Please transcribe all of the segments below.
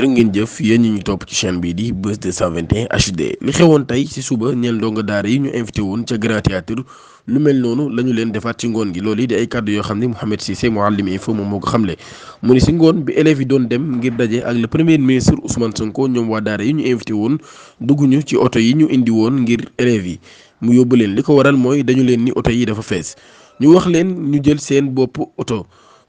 jërë ngeen jëf yéen ñi ñu topp ci chaîne bii di Buzz 221 HD li xewoon tey ci suba ñeel ndongo daara yi ñu invité woon ca Grand Théâtre lu mel noonu la ñu leen defaat ci ngoon gi loolu yi di ay kàddu yoo xam ne Mouhamed Cissé Mouhalim Info moom moo ko xamle mu ni ci ngoon bi élèves yi doon dem ngir daje ak le premier ministre Ousmane Sonko ñoom waa daara yi ñu invité woon dugguñu ci oto yi ñu indi woon ngir élèves yi mu yóbbu leen li ko waral mooy dañu leen ni oto yi dafa fees ñu wax leen ñu jël seen bopp oto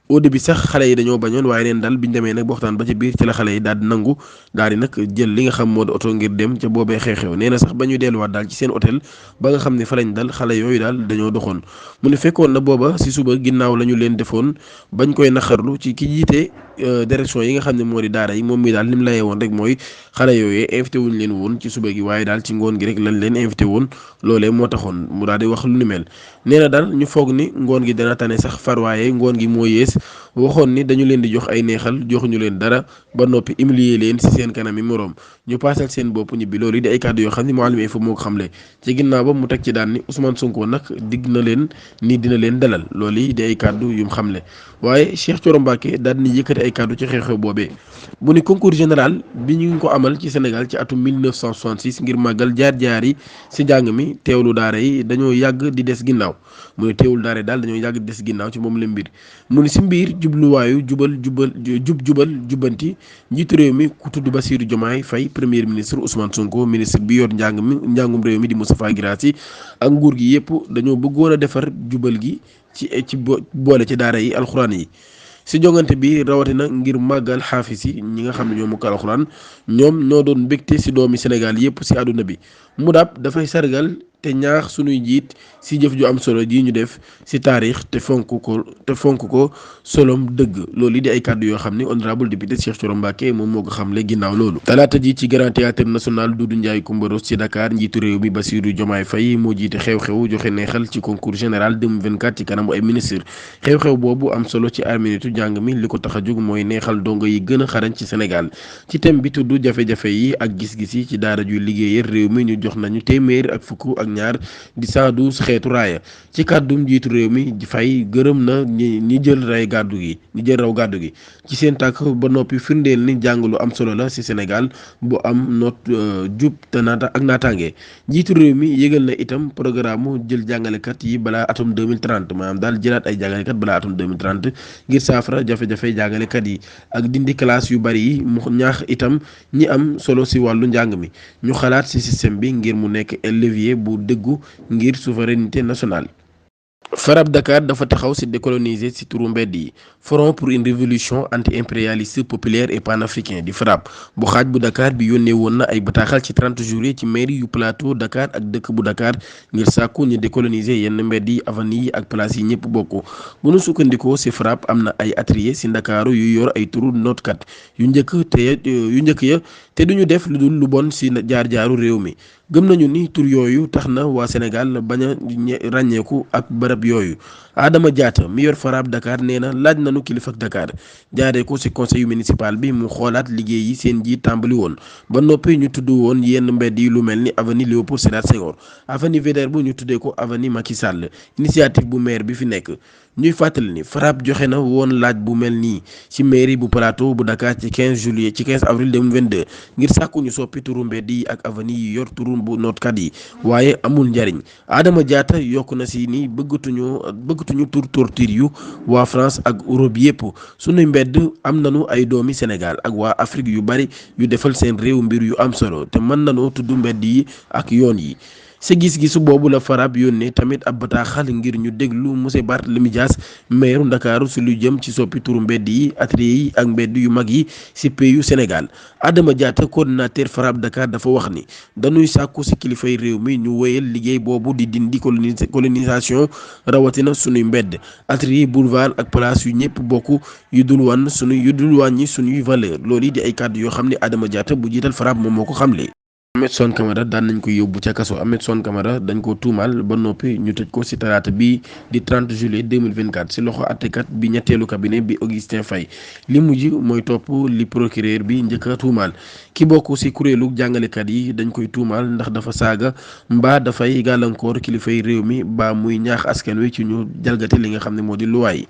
au début sax xale yi dañoo bañoon waaye neen daal biñu demee nag waxtaan ba ca biir ci la xale yi daal di nangu daal di nag jël li nga xam moo di oto ngir dem ca boobee xew-xew nee na sax ba ñuy delluwaat daal ci seen hôtel ba nga xam ne fa lañ dal xale yooyu daal dañoo doxoon mu ne fekkoon na booba si suba ginnaaw la ñu leen defoon bañ koy naqarlu ci ki jiite direction yi nga xam ne moo di daara yi moom mi daal li mu layee woon rek mooy xale yooyee invité wuñ leen woon ci suba gi waaye daal ci ngoon gi rek lañ leen invité woon loolee moo taxoon mu daal di wax lu ni mel nee na daal ñu foog ni ngoon gi dana tane sax far waaye ngoon gi moo yées waxoon ni dañu leen di jox ay neexal joxuñu leen dara ba noppi humilier leen ci seen kanam yi moroom ñu paasal seen bopp ñibbi loolu di ay kàddu yoo xam ne Mouhalim Info moo ko xamle ci ginnaaw ba mu teg ci daan ni Ousmane Sonko nag digg na leen ni dina leen dalal loolu yi di ay kàddu yu mu xamle waaye Cheikh Thioro Mbacké daal ni yëkkati ay kàddu ci xew-xew boobee bu ni concours général bi ñu ngi ko amal ci Sénégal ci atum 1966 ngir màggal jaar-jaar yi ci njàng mi teewlu daara yi dañoo yàgg di des ginnaaw mu ne teewlu daara yi daal dañoo yàgg di des ginnaaw ci moom la mbir mu ni ci mbir jubluwaayu jubal jubbanti njiitu réew mi ku tudd Bassirou Diomaye Faye premier ministre Ousmane Sonko ministre bi yor njàngum réew mi di Moustapha Guirassy ak nguur gi yëpp dañoo bëggoon a defar jubal gi ci boole ci daara yi alxuraan yi si jongante bi rawatina ngir màggal xaafis yi ñi nga xam ne ñoo mokkal alxuraan ñoom ñoo doon mbégte si doomi Sénégal yëpp si àdduna bi mu daab dafay sargal te ñaax sunuy njiit si jëf ju am solo ji ñu def si taarix te fonk ko solom dëgg loolu di ay kàddu yoo xam ne honorable député Cheikh Thioro Mbacké moom moo ko xamle ginnaaw loolu talaata ji ci Grand Théâtre national Doudou Ndiaye Coumba Rose ci Dakar njiitu réew mi Bassirou Diomaye Faye moo jiite xew-xew joxe neexal ci concours général 2024 ci kanamu ay ministre xew-xew boobu am solo ci arminitu njàng mi li ko tax a jóg mooy neexal dongo yi gën a xarañ ci Sénégal ci thème bi tudd jafe-jafe yi ak gis-gis yi ci daara ju liggéeyal réew mi ñu jox nañu téeméer ak fukk ak ñaar di 112 xeetu raaya ci kàddum njiitu réew mi Faye gërëm na ñi jël raw gàddu gi ci seen tàkk ba noppi firndeel ni jàng lu am solo la ci Sénégal bu am noot jub te naataange njiitu réew mi yëgal na itam programme jël jàngalekat yi balaa atum 2030 maanaam daal jëlaat ay jàngalekat balaa atum 2030 ngir saafara jafe-jafe jàngalekat yi ak dindi classe yu bari yi mu ñaax itam ñi am solo ci wàllu njàng mi ñu xalaat ci système bi ngir mu nekk levier bu dëggu ngir souveraineté nationale. FRAPP Dakar dafa taxaw ci décoloniser ci turu mbedd yi Front pour une révolution anti-impérialiste populaire et panafricain di FRAPP bu xaaj bu Dakar bi yónnee woon na ay bataaxal ci 30 juillet ci mairie yu plateau Dakar ak dëkk bu Dakar ngir sàkku ñu décoloniser yenn mbedd yi avenue yi ak place yi ñëpp bokk bu nu sukkandikoo ci FRAPP am na ay atelier ci Ndakaaru yu yor ay turu nootkat yu njëkk ya te duñu def lu dul lu bon ci jaar-jaaru réew mi gëm nañu ni tur yooyu tax na waa Sénégal bañ a ràññeeku ak bërëb yooyu Adama Diatta mi yor FRAPP Dakar nee na laaj nañu kilifa ak Dakar jaaree ko ci conseil municipal bi mu xoolaat liggéey yi seen ji tàmbali woon ba noppi ñu tudd woon yenn mbedd yi lu mel ni avenue Léopold Sédar Senghor avenue Faidherbe ñu tuddee ko avenue Macky Sall initiative bu maire bi fi nekk ñuy fàttali ni FRAPP joxe na woon laaj bu mel nii ci mairie bu plateau bu Dakar ci 15 avril 2022 ngir sàkku ñu soppi turu mbedd yi ak avenue yi yor turu bu nootkat yi waaye amul njariñ Adama Diatta yokk na si ni bëggatuñu tur torture yu waa France ak Europe yépp sunuy mbedd am nañu ay doomi Sénégal ak waa Afrique yu bari yu defal seen réew mbir yu am solo te mën nañoo tudd mbedd yi ak yoon yi sa gis-gisu boobu la FRAPP yónnee tamit ab bataaxal ngir ñu déglu monsieur Barthélémy Dias maire Ndakaaru si lu jëm ci soppi turu mbedd yi atelier yi ak mbedd yu mag yi si pays yu Sénégal Adama Diatta coordinateur FRAPP Dakar dafa wax ni dañuy sàkku si kilifay réew mi ñu wéyal liggéey boobu di dindi colonisation rawatina sunuy mbedd atelier boulevard ak place yu ñëpp bokk yu dul wàññi sunuy valeur loolu yi di ay kàddu yoo xam ne Adama Diatta bu jiital FRAPP moom moo ko xamle. Ahmed Suzanne Camara daan nañ ko yóbbu ca kaso Ahmed Suzanne Camara dañ ko tuumaal ba noppi ñu tëj ko ci talaata bi di 30 juillet 2024 ci loxo àttekat bi ñetteelu cabinet bi Augustin Faye li mujj mooy topp li procureur bi njëkk a tuumaal ki bokk ci kuréelu jàngalekat yi dañ koy tuumaal ndax dafa saaga mbaa dafay gàllankoor kilifay réew mi ba muy ñaax askan wi ci ñu jalgati li nga xam ne moo di luwaay